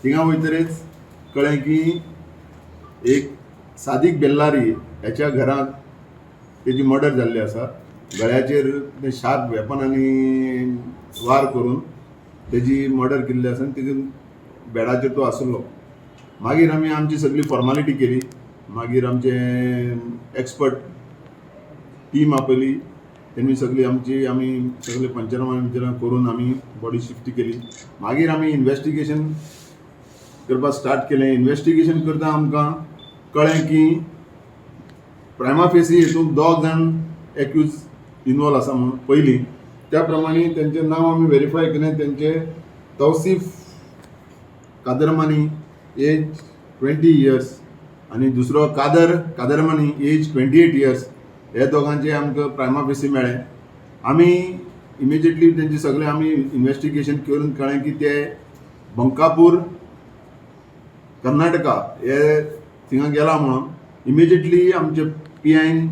थिंगा वयतरीच कळ्ळें की एक सादीक बेल्लारी ह्याच्या घरांत तेजी मर्डर जाल्ली आसा. गळ्याचेर ते शार्प वेपनांनी वार करून तेजी मर्डर केल्ली आसा आनी तेजे बेडाचेर तो आशिल्लो. मागीर आमी आमची सगळी फॉर्मालिटी केली. मागीर आमचे एक्सपर्ट टीम आपयली. तेमी सगळी आमची, आमी सगळे पंचनामा बिंचनामा करून आमी बॉडी शिफ्ट केली. मागीर आमी इन्वेस्टिगेशन करपाक स्टार्ट केलें. इन्वेस्टिगेशन करता आमकां कळ्ळें की प्रायमा फेसी हितून दोग जाण एक्यूज इनवॉल्व आसा म्हणून पयलीं. त्या प्रमाणे तेंचें नांव आमी वेरीफाय केलें. तेंचे तौसीफ कादरमानी, एज 20 इयर्स, आनी दुसरो कादर कादरमानी, एज 28 इयर्स. हे दोगांचे आमकां प्रायमा फेसी मेळ्ळें. आमी इमिजिएटली तेंचे सगळें आमी इन्वेस्टिगेशन करून कळ्ळें की ते बंकापूर, कर्नाटका हे थिंगा गेला म्हणून. इमिजिएटली आमचे पी आयन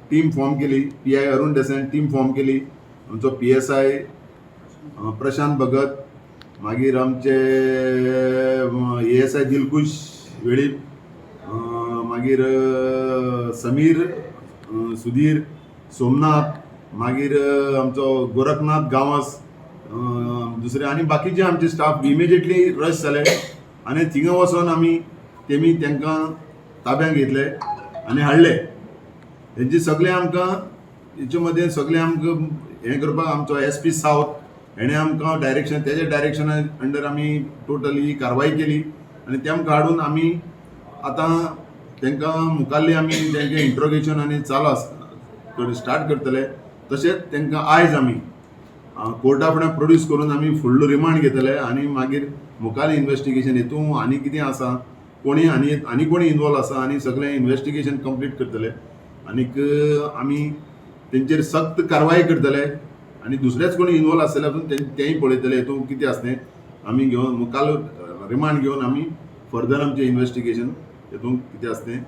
टीम फॉर्म केली. पी I Arun देसायन टीम फॉर्म केली. आमचो पीएसआय प्रशांत भगत, मागीर आमचे एएसआय दिलकुश वेळीप, मागीर समीर, सुधीर सोमनाथ, मागीर आमचो गोरखनाथ गांवस, दुसरे आनी बाकीचे आमचे स्टाफ इमिजिएटली रश जाले आनी थिंगा वचोन आमी तेमी तांकां ताब्यांत घेतले आनी हाडले. हेंचे सगळे आमकां हेचे मदें सगळें आमकां हें करपाक आमचो एस पी सावथ हेणें आमकां डायरेक्शन, तेज्या डायरेक्शना अंडर आमी टोटल ही कारवाई केली आनी तेमकां हाडून आमी आतां तांकां मुखाल्ली आमी तेंचें इंट्रोगेशन आनी चालू आसा, स्टार्ट करतले. तशेंच तांकां आयज आमी कोर्टा फुडें प्रोड्यूस करून आमी फुडलो रिमांड घेतले आनी मागीर मुखार इन्वेस्टिगेशन हितून आनी कितें आसा, कोणी आनी आनी कोणी इनवॉल्व आसा आनी सगळें इन्वेस्टिगेशन कंप्लीट करतले. आनीक आमी तेंचेर सक्त कारवाई करतले आनी दुसरेच कोणी इनवॉल्व आसले पसून तेंय पळयतले. हितून कितें आसा तें आमी घेवन मुखार रिमांड घेवन आमी फर्दर आमचें इन्वेस्टिगेशन हितून कितें आसा तें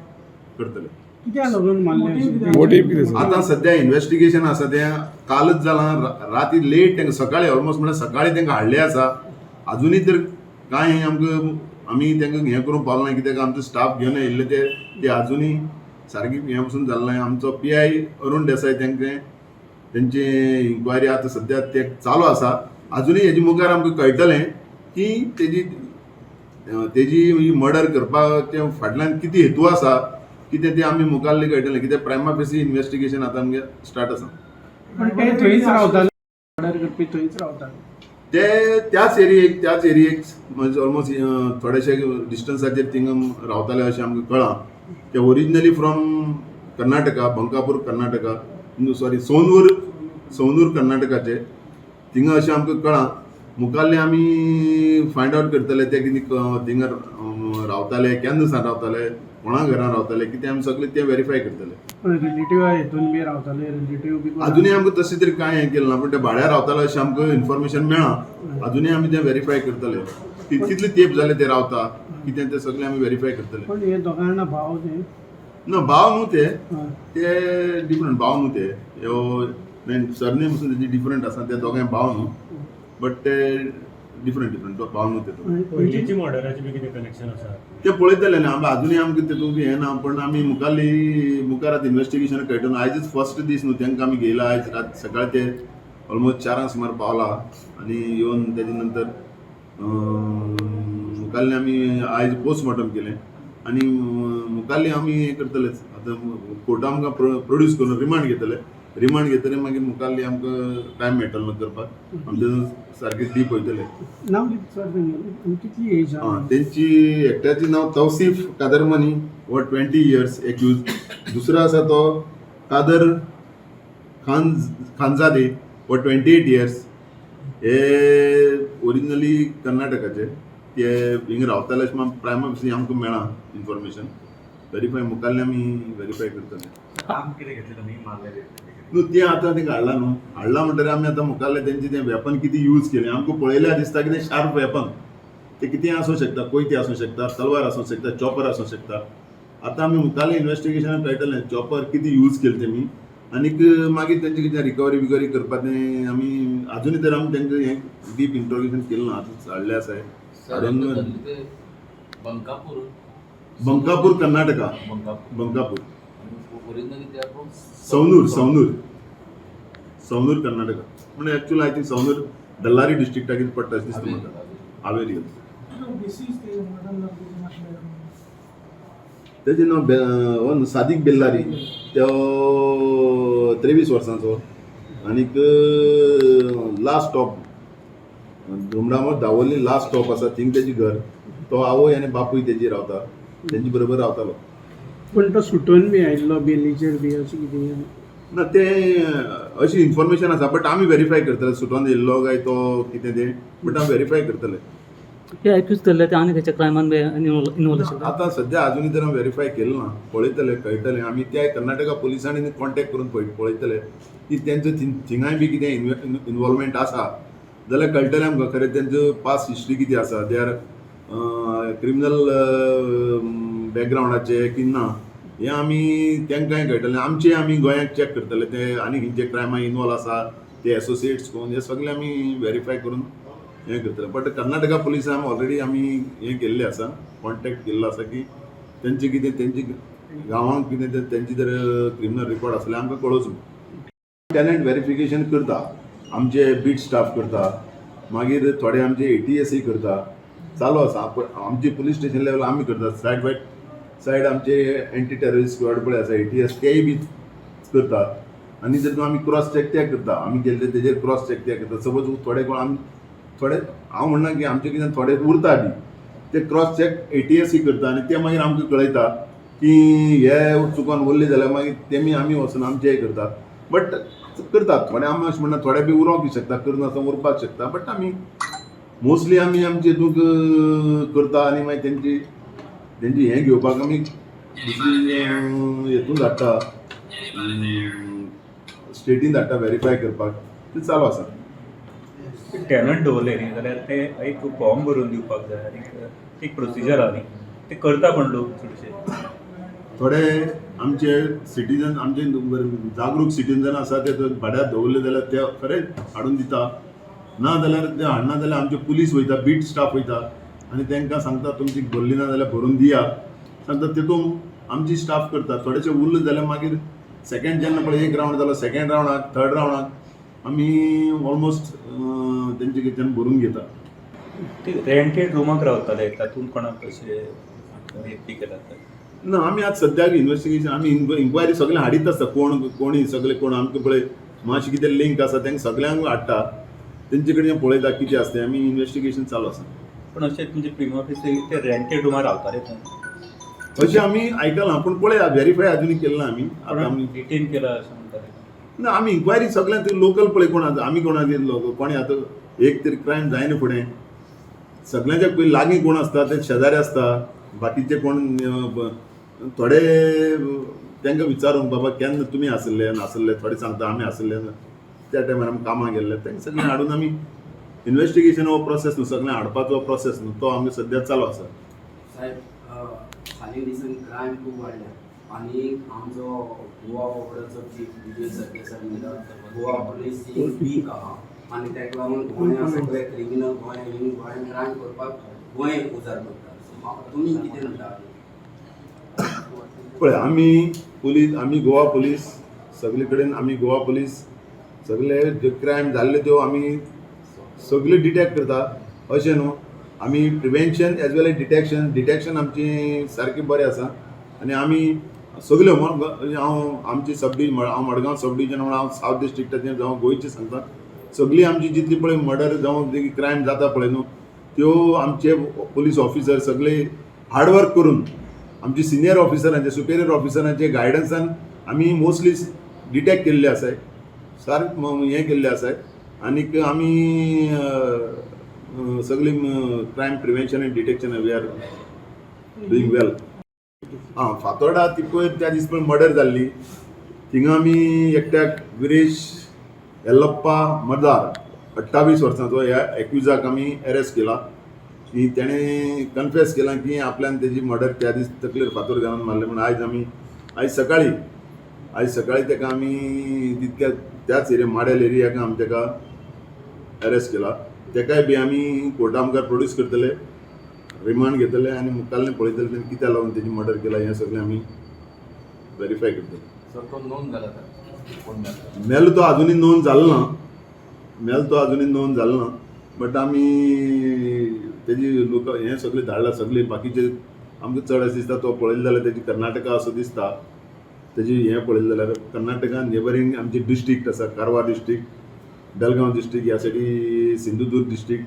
करतले. कित्याक लागून मारले? मोटीव कितें सर? आतां सद्या इन्वेस्टिगेशन आसा. तें कालच जालां, राती लेट तांकां, सकाळी ऑलमोस्ट म्हळ्यार सकाळी तांकां हाडलें आसा. अजुनूय तर कांय आमकां आमी तांकां हें करूंक पावना, कित्याक आमचो स्टाफ घेवन येयल्ले ते ते अजुनूय सारकी हें पसून जालें ना. आमचो पी I Arun Desai, तांकां तेंचे इन्क्वायरी आतां सद्या ते चालू आसा. अजुनूय हेजे मुखार आमकां कळटलें की तेजी मर्डर करपाचे फाटल्यान कितें हेतू आसा, कितें तें आमी मुखाल्लें कळटलें, कित्याक प्रायमा फेसी इन्वेस्टिगेशन आतां आमगें स्टार्ट आसा. पण ते थंयच रावताले, मर्डर करपी थंयच रावताले? ते त्याच एरियेक म्हणजे ऑलमोस्ट थोडेशे डिस्टन्साचेर थिंगा रावताले अशें आमकां कळ्ळां. ते originally from Karnataka, Bankapur Karnataka, sorry, Sonur, Sonur कर्नाटकाचे थिंगा अशें आमकां कळ्ळां. मुखाल्ले आमी फायंड आवट करतले ते कितें थिंगा रावताले, केन्ना सान रावताले, कोणा घरान रावताले, कितें, आमी सगळें तें वेरीफाय करतले. पण रिलेटिव्ह हितून बी रावताले, रिलेटिव्ह बी कोण? अजुनूय आमकां तशें तरी कांय हें केलें ना, पूण ते भाड्यार रावताले अशें आमकां इन्फॉर्मेशन मेळ्ळां. अजुनूय आमी तें वेरीफाय करतले, कितले तेंप जाले ते रावता, कितें तें सगळें आमी वेरीफाय करतले. पण हे दोगां जाणां भाव ते? ना, भाव न्हू ते. ते डिफरंट, भाव न्हू ते. ह्यो सरनेम पसून तेजी डिफरंट आसा. ते दोगांय भाव न्हू, बट ते डिफरंट डिफरंट, भाव न्हू ते दोग. पयलींची मर्डराची बी कितें कनेक्शन आसा? ते पळयतले न्ही आमी. अजुनूय आमकां तितून हें ना, पण आमी मुखारली मुखार आतां इन्वेस्टिगेशन कळटलें. आयजच फर्स्ट दीस न्हू, तांकां आमी घेयला आयज रात. सकाळी ते ऑलमोस्ट 4 सुमार पावला आनी येवन तेजे नंतर मुखाल्ले आमी आयज पोस्टमॉर्टम केलें आनी मुखाल्ले आमी हें करतलेच. आतां कोर्टा आमकां प्रोड्यूस करून रिमांड घेतले. रिमांड घेतले, मागीर मुखाल्ली आमकां टायम मेळटलो करपाक, आमचे सारकें डीप वयतले. नाव कितें सर तेंगेलें आनी कितली एज? आं, तेंची एकट्याची नांव तौसीफ कादरमनी हो 20 इयर्स एक्यूज. दुसरो आसा तो कादर खान खानजादे हो 28 इयर्स. हे ओरिजिनली कर्नाटकाचे. ते हिंगा रावताले अशें प्रायमा फेसी आमकां मेळ्ळां इन्फॉर्मेशन. वेरीफाय मुखाल्ले आमी वेरीफाय करतले. काम कितें घेतलें तुमी मारलें? न्हू, तें आतां तेंका हाडलां न्हू. हाडलां म्हणटकीर आमी आतां मुखाल्ले तेंचे तें वेपन कितें यूज केलें, आमकां पळयल्यार दिसता कितें शार्प वेपन ते. कितें आसूं शकता, कोयती आसूं शकता, तलवार आसूं शकता, चॉपर आसूं शकता. आतां आमी मुखाल्ले इन्वेस्टिगेशनान कळटलें चॉपर कितें यूज केलें तेमी. आनीक मागीर तेंचे कितें रिकवरी बिकवरी करपा तें आमी. अजुनूय तर आमी तेंकां हें डीप इंट्रोगेशन केलें ना. आतां हाडलें आसा. हाडून Bankapur. Bankapur, Karnataka. Bankapur. Bankapur. Originally they are from Savanur, Savanur, Savanur, Karnataka. म्हणजे actually I think Savanur Bellary डिस्ट्रिक्टाक पडटा अशें दिसता म्हाका. हावेरी. तेजें नांव हो न्हू सादीक बेल्लारी. तो 23 वर्सांचो आनीक लास्ट स्टॉप धुमडामो दावोली लास्ट स्टॉप आसा थिंग तेजें घर. तो आवय आनी बापूय तेजी रावता, तेंचे बरोबर रावतालो. पूण तो सुटून बी आयिल्लो बेलीचेर बी अशें कितें? ना, तें अशी इन्फॉर्मेशन आसा, बट आमी वेरीफाय करतले सुटोन येयल्लो काय तो कितें तें, बट आमी वेरीफाय करतले. ते एक्यूज केल्ले ते आनी खंयच्या क्रायमान बी इनवॉल्व आशिल्ले? आतां सद्या अजुनूय तर आमी वेरीफाय केलें ना. पळयतले, कळटलें. आमी त्या कर्नाटका पुलिसांनी कॉन्टेक्ट करून पळयतले की तेंचो थिंगाय बी कितें इनवॉल्वमेंट आसा जाल्यार कळटलें आमकां खरें तेंचो पास्ट हिस्ट्री कितें आसा, they are criminal बॅकग्रावंडाचे की ना, हें आमी तांकांय कळटलें. आमचें आमी गोंयांत चॅक करतले ते आनी खंयचे क्रायमा इनवॉल्व आसा ते एसोसिएट्स कोण, हे सगळे आमी वेरीफाय करून हें करतले. बट कर्नाटका पुलिसान ऑलरेडी आमी हें केल्लें आसा, कॉन्टेक्ट केल्लो आसा की तेंचे कितें तेंचे गांवांत कितें तें तेंचे जर क्रिमिनल रिकॉर्ड आसल्यार आमकां कळोवचो. टॅनंट वेरिफिकेशन करता, आमचे बीट स्टाफ करता, मागीर थोडे आमचे एटीएसय करता, चालू आसा. आमचे पुलीस स्टेशन लेवल आमी करता, सायड बाय सायड आमचे एंटी टेररिस्ट स्क्वॉड पळय आसा, एटीएस, तेय बी करता. आनी जर आमी क्रॉस चॅक ते करता, आमी केल्ले तेजेर क्रॉस चॅक ते करता. सपोज थोडे कोण आमी थोडे, हांव म्हणना की आमचे कितें थोडे उरता बी, ते क्रॉस चॅक एटीएसय करता आनी ते मागीर आमकां कळयता की हे चुकोन उरले जाल्यार मागीर तेमी आमी वचून आमचेय करता. बट करतात थोडे, आमी अशें म्हणना, थोडे बी उरोंक शकता, करनासतना उरपाक शकता. बट आमी मोस्टली आमी आमचे हितूंक करता आनी मागीर तेंची तेंची हें घेवपाक आमी दुसरी हेतून धाडटा, स्टेटीन धाडटा वेरीफाय करपाक. तें चालू आसा. टॅनंट दवरले न्ही जाल्यार ते एक फॉर्म भरून दिवपाक जाय आनी एक प्रोसिजर आहा न्ही, ते करता पण लोक चडशे. थोडे आमचे सिटीजन, आमचे जागरूक सिटीजन आसा, ते जर भाड्याक दवरले जाल्यार ते खरेंच हाडून दिता. ना जाल्यार ते हाडना जाल्यार आमचे पुलीस वयता, बीट स्टाफ वयता आनी तांकां सांगता तुमची भरली ना जाल्यार भरून दिया सांगता. तितून आमची स्टाफ करता. थोडेशे उरले जाल्यार मागीर सेकेंड जेन्ना पळय एक रावंड जालो, सेकेंड रावंडाक, थर्ड रावंडाक आमी ऑलमोस्ट तेंचे कडच्यान भरून घेता. ते रेंटेड रुमाक रावताले, तातूंत कोणाक अशें हें केला? ना, आमी आतां सद्याक इन्वेस्टिगेशन, आमी इन्क्वायरी सगळें हाडीत आसता. कोण कोणी सगळे कोण आमकां पळय मातशें कितें लिंक आसा तांकां सगळ्यांक हाडटा, तेंचे कडेन पळयता कितें आसा तें. आमी इन्वेस्टिगेशन चालू आसा. पण अशें तुमचे प्रिमा फेसी ते रेंटेड रुमार रावताले थंय? अशें आमी आयकलां, पूण पळया, वेरीफाय अजुनूय केलें ना आमी आतां आमी. डिटेन केला अशें म्हणटाले. ना, आमी इन्क्वायरी सगळ्यांक लोकल पळय कोण आतां आमी कोणाक लोक कोणी आतां एक तरी क्रायम जायना फुडें सगळ्यांच्या पयलीं लागीं कोण आसता, ते शेजारी आसता, बाकीचे कोण थोडे तांकां विचारूंक बाबा केन्ना तुमी आसले नासले, थोडे सांगता आमी आसले त्या टायमार आमी कामाक गेल्ले. तांकां सगळें हाडून आमी इन्वेस्टिगेशन हो प्रोसेस न्हू, सगळें हाडपाचो प्रोसेस न्हू, तो आमकां सद्या चालू आसा. साहेब, हालीं दिसान क्रायम खूब वाडल्या आनी आमचो गोवा पॉप्युलरचो चीफ विजय सरदेसाय म्हणटा गोवा पुलीस is weak आहा आनी ताका लागून गोंया सगळे क्रिमिनल गोंया येवन गोंयान क्रायम करपाक गोंय उजार करता. सो तुमी कितें म्हणटा? पळय, आमी पुलीस, आमी गोवा पुलीस सगळे कडेन, आमी गोवा पुलीस सगळे जे क्रायम जाल्ले त्यो आमी सगळे डिटेक्ट करता अशें न्हू. आमी prevention as well as detection, detection आमची सारकी बरें आसा. आनी आमी सगल्यो हांव आमची सब डिविजन, हांव मडगांव सब डिविजन म्हणून हांव सावथ डिस्ट्रिक्टाचें जावं गोंयचें सांगता, सगळी आमची जितली पळय मर्डर जावं क्रायम जाता पळय न्हू, त्यो आमचे पुलीस ऑफिसर सगळे हार्डवर्क करून आमचे सिनियर ऑफिसरांचे, सुपेरियर ऑफिसरांचे गायडन्सान आमी मोस्टली डिटेक्ट केल्ले आसाय, सारकें हें केल्लें आसाय. आनीक आमी सगळी crime prevention and detection we are doing well. आं, फातोर्डा ती पयर त्या दीस पळय मर्डर जाल्ली, थिंगा आमी एकट्याक विरेश येल्लप्पा मदार 28 वर्सांचो ह्या एक्युजाक आमी एरेस्ट केला की तेणें कन्फेस केलां की आपल्यान तेजी मर्डर त्या दीस तकलेर फातोर घालून मारले म्हूण. आयज आमी आयज सकाळी तेका आमी तितक्या त्याच एरिया, माडेल एरियाक आमी तेका एरेस्ट केला. तेकाय बी आमी कोर्टा मुखार प्रोड्यूस करतले. रिमांड घेतले आनी मुखाल्लें पळयतले तेणी कित्याक लागून तेजी मर्डर केला हें सगळें आमी वेरीफाय करतले. सर, तो नोंद जाला आतां कोण मेलो? मेलो तो अजुनूय नोंद जालो ना, मेलो तो अजुनूय नोंद जालो ना, बट आमी तेजी लोक हें सगळें धाडला सगळें बाकीचे. आमकां चड अशें दिसता, तो पळयलें जाल्यार तेजी कर्नाटका असो दिसता. तेजी हें पळयलें जाल्यार कर्नाटका नेबरींग आमचे डिस्ट्रिक्ट आसा, कारवार डिस्ट्रिक्ट, बेलगांव डिस्ट्रिक्ट, ह्या सायडी सिंधुदुर्ग डिस्ट्रिक्ट.